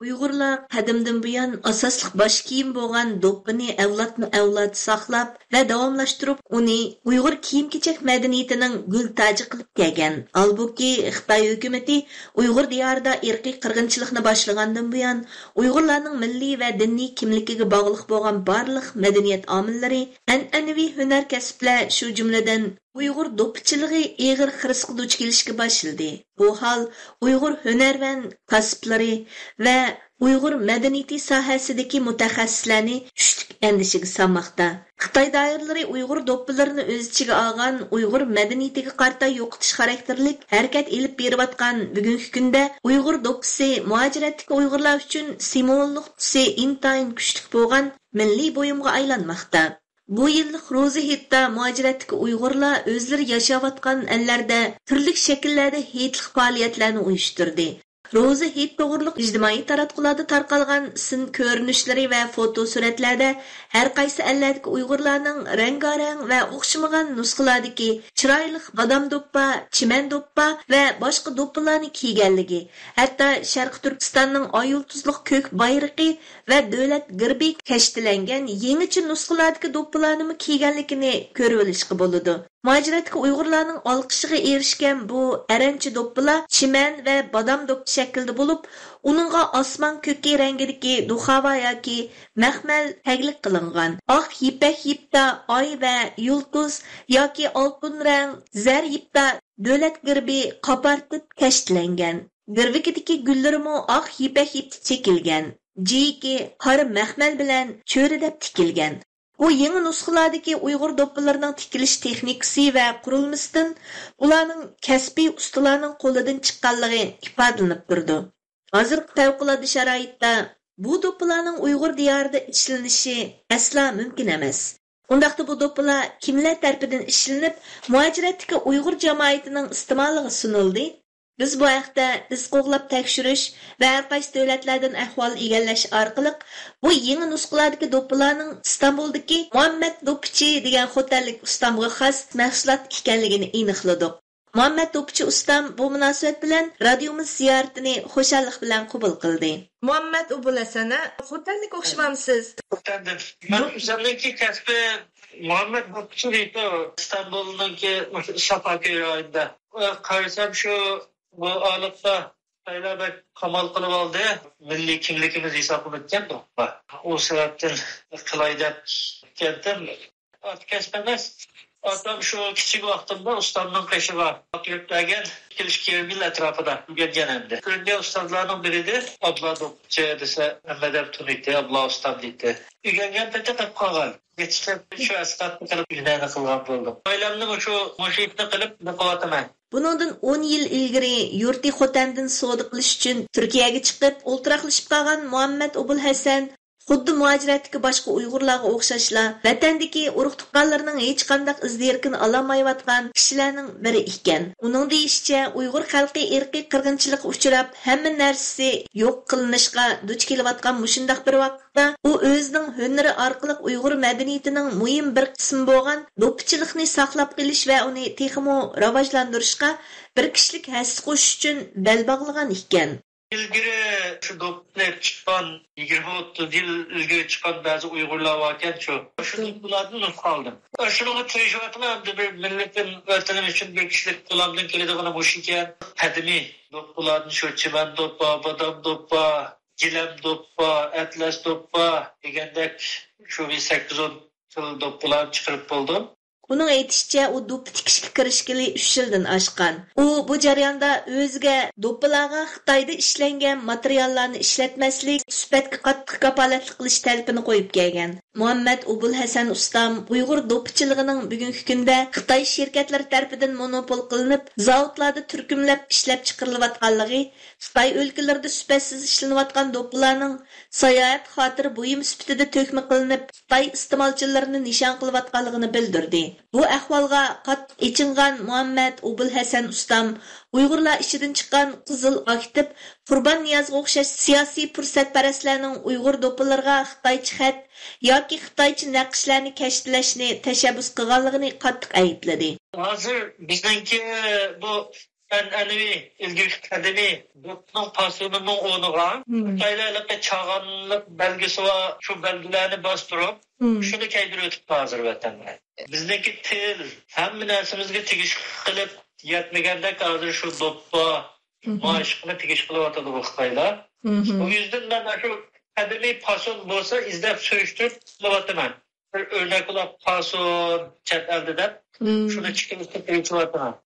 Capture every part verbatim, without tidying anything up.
ئۇيغۇرلار قەدىمدىن بۇيان ئاساسلىق باش كىيىم بولغان دوپپىنى ئەۋلادمۇ ئەۋلاد ساقلاپ ۋە داۋاملاشتۇرۇپ، ئۇنى ئۇيغۇر كىيىم-كېچەك مەدەنىيىتىنىڭ گۈل تاجى قىلىپ كەلگەن. ھالبۇكى، خىتاي ھۆكۈمىتى ئۇيغۇر دىيارىدا ئىرقىي قىرغىنچىلىقنى باشلىغاندىن بۇيان، ئۇيغۇرلارنىڭ مىللىي ۋە دىنىي كىملىكىگە باغلىق بولغان بارلىق مەدەنىيەت ئامىللىرى، ئەنئەنىۋى ھۈنەر كەسىپلەر، شۇ جۈملىدىن ئۇيغۇر دوپپىچىلىقى ئېغىر خىرىسقا دۇچ كېلىشكە باشلىدى. بۇ ھال ئۇيغۇر ھۈنەرۋەن كاسىپلىرى ۋە ئۇيغۇر مەدەنىيىتى ساھەسىدىكى مۇتەخەسسىسلەرنى كۈچلۈك ئەندىشىگە سالماقتا. خىتاي دائىرىلىرى ئۇيغۇر دوپپىلىرىنى ئۆز ئىچىگە ئالغان ئۇيغۇر مەدەنىيىتىگە قارىتا يوقىتىش خاراكتېرلىك ھەرىكەت ئېلىپ بېرىۋاتقان بۈگۈنكى كۈندە، ئۇيغۇر دوپپىسى مۇھاجىرەتتىكى ئۇيغۇرلار ئۈچۈن سىمۋوللۇق تۈسى ئىنتايىن كۈچلۈك بولغان مىللىي بۇيۇمغا ئايلانماقتا. بۇ يىللىق روزا ھېيتتا مۇھاجىرەتتىكى ئۇيغۇرلار ئۆزلىرى ياشاۋاتقان ئەللەردە تۈرلۈك شەكىللەردە ھېيتلىق پائالىيەتلەرنى ئۇيۇشتۇردى. روزا ھېيت توغرۇلۇق ئىجتىمائىي تاراتقۇلاردا تارقالغان سىن كۆرۈنۈشلىرى ۋە فوتو سۈرەتلەردە ھەر قايسى ئەللەردىكى ئۇيغۇرلارنىڭ رەڭگارەڭ ۋە ئوخشىمىغان نۇسخىلاردىكى چىرايلىق بادام دوپپا، چىمەن دوپپا ۋە باشقا دوپپىلارنى كىيگەنلىكى، ھەتتا شەرقىي تۈركىستاننىڭ ئاي يۇلتۇزلۇق كۆك بايرىقى ۋە دۆلەت گېربى كەشتىلەنگەن يېڭىچە نۇسخىلاردىكى دوپپىلارنىمۇ كىيگەنلىكىنى كۆرۈۋېلىشقا بولىدۇ. مۇھاجىرەتتىكى ئۇيغۇرلارنىڭ ئالقىشىغا ئېرىشكەن بۇ ئەرەنچە دوپپىلار چىمەن ۋە بادام دوپپا شەكلىدە بولۇپ، ئۇنىڭغا ئاسمان كۆكى رەڭگىدىكى دۇخاۋا ياكى مەخمەل تەگلىك قىلىنغان. ئاق يىپەك يىپتا ئاي ۋە يۇلتۇز ياكى ئالتۇن رەڭ زەر يىپتا دۆلەت گېربى قاپارتىپ كەشتىلەنگەن. گىرۋىكىدىكى گۈللىرىمۇ ئاق يىپەك يىپتا چېكىلگەن. جىيىكى قارا مەخمەل بىلەن چۆرىدەپ تىكىلگەن. بۇ يېڭى نۇسخىلاردىكى ئۇيغۇر دوپپىلىرىنىڭ تىكىلىش تېخنىكىسى ۋە قۇرۇلمىسىدىن ئۇلارنىڭ كەسپىي ئۇستىلارنىڭ قولىدىن چىققانلىقى ئىپادىلىنىپ تۇرىدۇ. ھازىرقى پەۋقۇلئاددە شارائىتتا بۇ دوپپىلارنىڭ ئۇيغۇر دىيارىدا ئىشلىنىشى ئەسلا مۇمكىن ئەمەس. ئۇنداقتا بۇ دوپپىلار كىملەر تەرىپىدىن ئىشلىنىپ، مۇھاجىرەتتىكى ئۇيغۇر جامائىتىنىڭ ئىستېمالىغا سۇنۇلدى؟ بىز بۇ ھەقتە ئىز قوغلاپ تەكشۈرۈش ۋە ھەر قايسى دۆلەتلەردىن ئەھۋال ئىگىلەش ئارقىلىق بۇ يېڭى نۇسخىلاردىكى دوپپىلاردىن ئىستانبۇلدىكى مۇھەممەد دوپپىچى دېگەن خوتەنلىك ئۇستامغا خاس مەھسۇلات ئىكەنلىكىنى ئېنىقلىدۇق. مۇھەممەد دوپپىچى ئۇستام بۇ مۇناسىۋەت بىلەن رادىيومىز زىيارىتىنى خۇشاللىق بىلەن قوبۇل قىلدى. مۇھەممەد ئوبۇلھەسەن، ھە؟ خوتەندىكى ئوخشىمامسىز؟ خوتەندىن. مەن ئۆزۈمنىڭكى كەسپى مۇھەممەد دوپپىچى دەيدۇ. ئىستانبۇلنىڭكى مۇشۇ ساپاكۆي رايونىدا. قارىسام شۇ بۇ ئارىلىقتا خىتايلار بەك قامال قىلىۋالدى. مىللىي كىملىكىمىز ھېسابلىنىدىكەن دوپپا. ئۇ سەۋەبتىن قىلاي دەپ كەلدىم. ئاتا كەسىپ ئەمەس. ئاتام شۇ كىچىك ۋاقتىمدا ئۇستامنىڭ قېشىغا ئاپىرىپ بەرگەن، ئىككى يىل ئەتراپىدا ئۆگەنگەن ئەمدى. ئۆگەنگەن ئۇستازلارنىڭ بىرى ئابلا دوپپىچى دېسە، ھەممە ئادەم تونۇيتتى، ئابلا ئۇستام دەيتتى. ئۆگەنگەن پېتى قېلىپ قالغان. يېتىشتىن شۇ ئەسقاتنى قىلىپ ھۈنەرنى قىلغان بولدۇم. ئائىلەمنىڭ شۇ، مۇشۇ ئىشنى قىلىپ بېقىۋاتىمەن. بۇنىڭدىن ئون يىل ئىلگىرى يۇرتى خوتەندىن سودا قىلىش ئۈچۈن تۈركىيەگە چىقىپ، ئولتۇراقلىشىپ قالغان مۇھەممەد ئوبۇلھەسەن خۇددى مۇھاجىرەتتىكى باشقا ئۇيغۇرلارغا ئوخشاشلا، ۋەتەندىكى ئۇرۇق-تۇغقانلىرىنىڭ ھېچقانداق ئىز-دېرىكىنى ئالالمايۋاتقان كىشىلەرنىڭ بىرى ئىكەن. ئۇنىڭ دېيىشىچە، ئۇيغۇر خەلقى ئىرقىي قىرغىنچىلىققا ئۇچراپ، ھەممە نەرسىسى يوق قىلىنىشقا دۇچ كېلىۋاتقان مۇشۇنداق بىر ۋاقىتتا، ئۇ ئۆزىنىڭ ھۈنىرى ئارقىلىق ئۇيغۇر مەدەنىيىتىنىڭ مۇھىم بىر قىسمى بولغان دوپپىچىلىقنى ساقلاپ قېلىش ۋە ئۇنى تېخىمۇ راۋاجلاندۇرۇشقا بىر كىشىلىك ھەسسە قوشۇش ئۈچۈن بەل باغلىغان ئىكەن. ئىلگىرى شۇ دوپپىنى چىققان، يىگىرمە ئوتتۇز يىل ئىلگىرى چىققان بەزى ئۇيغۇرلار باركەن، شۇ، شۇ دوپپىلاردىن نۇسخا ئالدىم. شۇنىڭغا تىرىشىۋاتىمەن، ئەمدى بىر مىللىتىم، ۋەتىنىم ئۈچۈن بىر كىشىلىك قولۇمدىن كېلىدىغىنى مۇشۇ ئىكەن. قەدىمىي دوپپىلاردىن شۇ چىمەن دوپپا، بادام دوپپا، گىلەم دوپپا، ئەتلەس دوپپا دېگەندەك شۇ بىر سەككىز ئون خىل دوپپىلارنى چىقىرىپ بولدۇم. ئۇنىڭ ئېيتىشىچە، ئۇ دوپپا تىكىشكە كىرىشكىلى ئۈچ يىلدىن ئاشقان. ئۇ بۇ جەرياندا ئۆزىگە دوپپىلارغا خىتايدا ئىشلەنگەن ماتېرىياللارنى ئىشلەتمەسلىك، سۈپەتكە قاتتىق كاپالەتلىك قىلىش تەلىپىنى قويۇپ كەلگەن. مۇھەممەد ئوبۇلھەسەن ئۇستام ئۇيغۇر دوپپىچىلىقىنىڭ بۈگۈنكى كۈندە خىتاي شىركەتلىرى تەرىپىدىن مونوپول قىلىنىپ، زاۋۇتلاردا تۈركۈملەپ ئىشلەپچىقىرىلىۋاتقانلىقى، خىتاي ئۆلكىلىرىدە سۈپەتسىز ئىشلىنىۋاتقان دوپپىلارنىڭ ساياھەت خاتىرە بۇيۇمى سۈپىتىدە تۆكمە قىلىنىپ، خىتاي ئىستېمالچىلىرىنى نىشان قىلىۋاتقانلىقىنى بىلدۈردى. بۇ ئەھۋالغا قاتتىق ئېچىنغان مۇھەممەد ئوبۇلھەسەن ئۇستام ئۇيغۇرلار ئىچىدىن چىققان قىزىل ئاكتىپ، قۇربان نىيازغا ئوخشاش سىياسىي پۇرسەتپەرەسلەرنىڭ ئۇيغۇر دوپپىلىرىغا خىتايچە خەت ياكى خىتايچە نەقىشلەرنى كەشتىلەشنى تەشەببۇس قىلغانلىقىنى قاتتىق ئەيىبلىدى. ھازىر بىزنىڭكى بۇ ئەنئەنىۋى ئىلگىرىكى قەدىمىي دوپپىنىڭ پاسونىنىڭ ئورنىغا خىتايلار ھېلىقى چاغانلىق بەلگىسى بار، شۇ بەلگىلەرنى باستۇرۇپ، شۇنى كىيدۈرۈۋېتىپتۇ ھازىر ۋەتەندە. بىزنىڭكى تىل، ھەممە نەرسىمىزگە تېگىش قىلىپ يەتمىگەندەك، ھازىر شۇ دوپپا، مايىشقىنى تېگىش قىلىۋاتىدۇ بۇ خىتايلار. ئۇ يۈزدىن مەن شۇ قەدىمىي پاسون بولسا ئىزدەپ سۈرۈشتۈرۈپ قىلىۋاتىمەن. بىر ئۆرنەك بولاپ پاسون چەت ئەلدە دەپ، شۇنى چىقىرىشقا تىرىشىۋاتىمەن.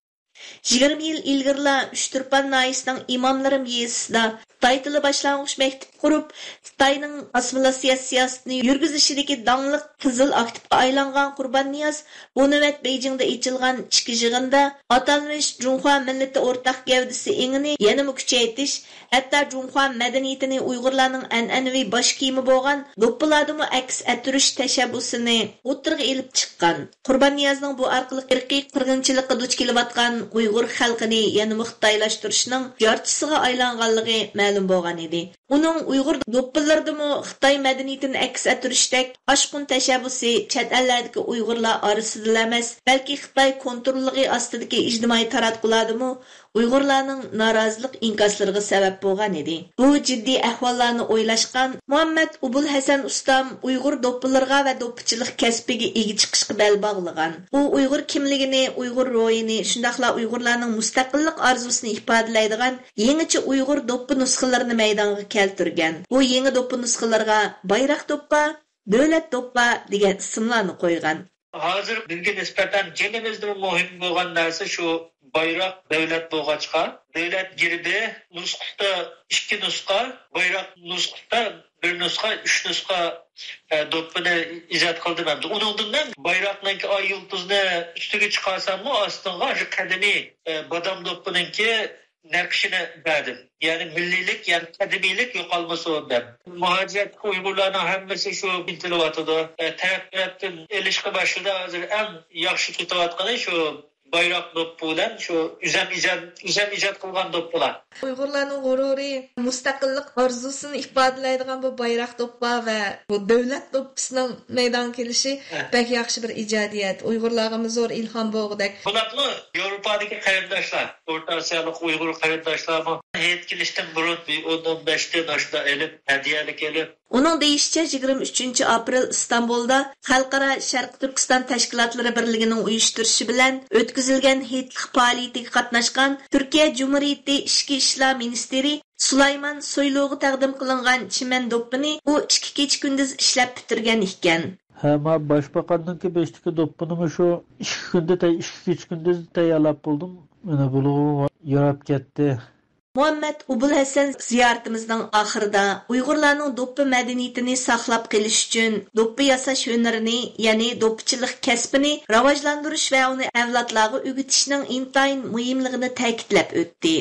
يىگىرمە يىل ئىلگىرىلا ئۇچتۇرپان ناھىيەسىنىڭ ئىماملىرىم يېزىسىدا خىتاي تىلى باشلانغۇچ مەكتىپ قۇرۇپ، خىتاينىڭ ئاسسىمىلياتسىيە سىياسىتىنى يۈرگۈزۈشىدىكى داڭلىق قىزىل ئاكتىپقا ئايلانغان قۇرباننىياز بۇ نۆۋەت بېيجىڭدا ئېچىلغان ئىچكى يىغىندا ئاتالمىش جۇڭخۇا مىللىتى ئورتاق گەۋدىسى ئېڭىنى يەنىمۇ كۈچەيتىش، ھەتتا جۇڭخۇا مەدەنىيىتىنى ئۇيغۇرلارنىڭ ئەنئەنىۋى باش كىيىمى بولغان دوپپىلاردىمۇ ئەكس ئەتتۈرۈش تەشەببۇسىنى ئوتتۇرىغا ئېلىپ چىققان. قۇرباننىيازنىڭ بۇ ئارقىلىق ئىرقىي قىرغىنچىلىققا دۇچ كېلىۋاتقان ئۇيغۇر خەلقىنى يەنىمۇ خىتايلاشتۇرۇشنىڭ جارچىسىغا ئايلانغانلىقى مەلۇم بولغان ئىدى. ئۇنىڭ ئۇيغۇر دوپپىلىرىدىمۇ خىتاي مەدەنىيىتىنى ئەكس ئەتتۈرۈشتەك ئاشقۇن تەشەببۇسى چەت ئەللەردىكى ئۇيغۇرلار ئارىسىدىلا ئەمەس، بەلكى خىتاي كونتروللۇقى ئاستىدىكى ئىجتىمائىي تاراتقۇلاردىمۇ ئۇيغۇرلارنىڭ نارازىلىق ئىنكاسلىرىغا سەۋەب بولغان ئىدى. بۇ جىددىي ئەھۋاللارنى ئويلاشقان مۇھەممەد ئوبۇلھەسەن ئۇستام ئۇيغۇر دوپپىلىرىغا ۋە دوپپىچىلىق كەسپىگە ئىگە چىقىشقا بەل باغلىغان. ئۇ ئۇيغۇر كىملىكىنى، ئۇيغۇر روھىنى، شۇنداقلا ئۇيغۇرلارنىڭ مۇستەقىللىق ئارزۇسىنى ئىپادىلەيدىغان يېڭىچە ئۇيغۇر دوپپا نۇسخىلىرىنى مەيدانغا كەلتۈرگەن. بۇ يېڭى دوپپا نۇسخىلىرىغا بايراق دوپپا، دۆلەت دوپپا دېگەن ئىسىملارنى قويغان. ھازىر بىزگە نىسبەتەن جېنىمىزدىنمۇ مۇھىم بولغان نەرسە شۇ بايراق دۆلەت بولغاچقا، دۆلەت گېربى نۇسخىسىدا ئىككى نۇسخا، بايراق نۇسخىسىدا بىر نۇسخا، ئۈچ نۇسخا، ئە، دوپپىنى ئىجاد قىلدىم ئەمدى. ئۇنىڭدىن مەن بايراقنىڭكى ئاي يۇلتۇزنى ئۈستىگە چىقارساممۇ، ئاستىغا شۇ قەدىمىي، ئە، بادام دوپپىنىڭكى نەقىشىنى بەردىم. يەنى مىللىيلىك، يەنى قەدىمىيلىك يوقالمىسۇن دەپ. مۇھاجىرەتتىكى ئۇيغۇرلارنىڭ ھەممىسى شۇ ئىنتىلىۋاتىدۇ. ئە، تەرەپ-تەرەپتىن ئېلىشقا باشلىدى. ھازىر ئەڭ ياخشى كېتىۋاتقىنى شۇ بايراق دوپپا بىلەن شۇ ئۆزەم ئىجاد، ئۆزەم ئىجاد قىلغان دوپپىلار. ئۇيغۇرلارنىڭ غۇرۇرى، مۇستەقىللىق ئارزۇسىنى ئىپادىلەيدىغان بۇ بايراق دوپپا ۋە بۇ دۆلەت دوپپىسىنىڭ مەيدانغا كېلىشى بەك ياخشى بىر ئىجادىيەت. ئۇيغۇرلارغىمۇ زور ئىلھام بولغۇدەك. بۇلارمۇ ياۋروپادىكى قېرىنداشلار، ئورتا ئاسىيالىق ئۇيغۇر قېرىنداشلارمۇ ھېيت كېلىشتىن بۇرۇن بىر ئون، ئون بەش تىن ئاشۇنداق ئېلىپ، ھەدىيەلىك ئېلىپ، ئۇنىڭ دېيىشىچە، يىگىرمە ئۈچىنچى ئاپرېل ئىستانبۇلدا خەلقئارا شەرقىي تۈركىستان تەشكىلاتلىرى بىرلىكىنىڭ ئۇيۇشتۇرۇشى بىلەن ئۆتكۈزۈلگەن ھېيتلىق پائالىيىتىگە قاتناشقان تۈركىيە جۇمھۇرىيىتى ئىچكى ئىشلار مىنىستىرى سۇلايمان سويلۇغا تەقدىم قىلىنغان چىمەن دوپپىنى ئۇ ئىككى كېچە-كۈندۈز ئىشلەپ پۈتتۈرگەن ئىكەن. ھە، ما باشباقارنىڭكى بېشىدىكى دوپپىنىمۇ شۇ ئىككى كۈندە تەي-، ئىككى كېچە-كۈندۈز تەييارلاپ بولدۇم. مانا بۇلىغۇ ياراپ كەتتى. مۇھەممەد ئوبۇلھەسەن زىيارىتىمىزنىڭ ئاخىرىدا ئۇيغۇرلارنىڭ دوپپا مەدەنىيىتىنى ساقلاپ قېلىش ئۈچۈن دوپپا ياساش ھۈنىرىنى، يەنى دوپپىچىلىق كەسپىنى راۋاجلاندۇرۇش ۋە ئۇنى ئەۋلادلارغا ئۆگىتىشنىڭ ئىنتايىن مۇھىملىقىنى تەكىتلەپ ئۆتتى.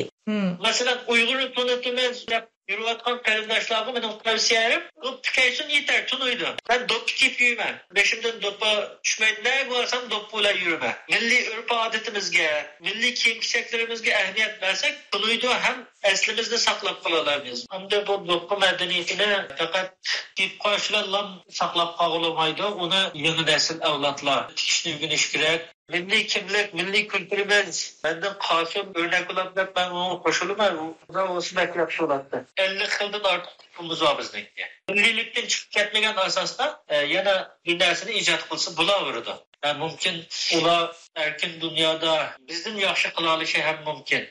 مەسىلەن، ئۇيغۇرنى تونۇتىمىز دەپ يۈرۈۋاتقان قېرىنداشلارغا مېنىڭ تەۋسىيەم، دوپپا كىيسۇن يېتەر، تونۇيدۇ. مەن دوپپا كىيىپ يۈرىمەن. بېشىمدىن دوپپا چۈشمەيدۇ، نەگە بارسام دوپپا بىلەن يۈرىمەن. مىللىي ئۆرپ-ئادىتىمىزگە، مىللىي كىيىم-كېچەكلىرىمىزگە ئەھمىيەت بەرسەك، تونۇيدۇ ھەم ئەسلىمىزنى ساقلاپ قالالايمىز. ئەمدى بۇ دوپپا مەدەنىيىتىنى پەقەت كىيىپ قويۇشلارلا ساقلاپ قالغىلى بولمايدۇ، ئۇنى يېڭى نەسىل ئەۋلادلار تىكىشنى ئۆگىنىشى كېرەك. مىللىي كىملىك، مىللىي كۈلتۈرىمىز مەندىن قالسۇن، ئۆرنەك بولۇپ دەپ مەن ئۇنىڭغا قوشۇلىمەن. ئۇ، ئۇ بولسا بەك ياخشى بولاتتى. ئەللىك خىلدىن ئارتۇق دوپپىمىز بار بىزنىڭكى. مىللىيلىكتىن چىقىپ كەتمىگەن ئاساستا، ئە، يەنە بىر نەرسىنى ئىجاد قىلسا بولاۋېرىدۇ. ھە، مۇمكىن ئۇلار ئەركىن دۇنيادا بىزدىن ياخشى قىلالىشى ھەم مۇمكىن.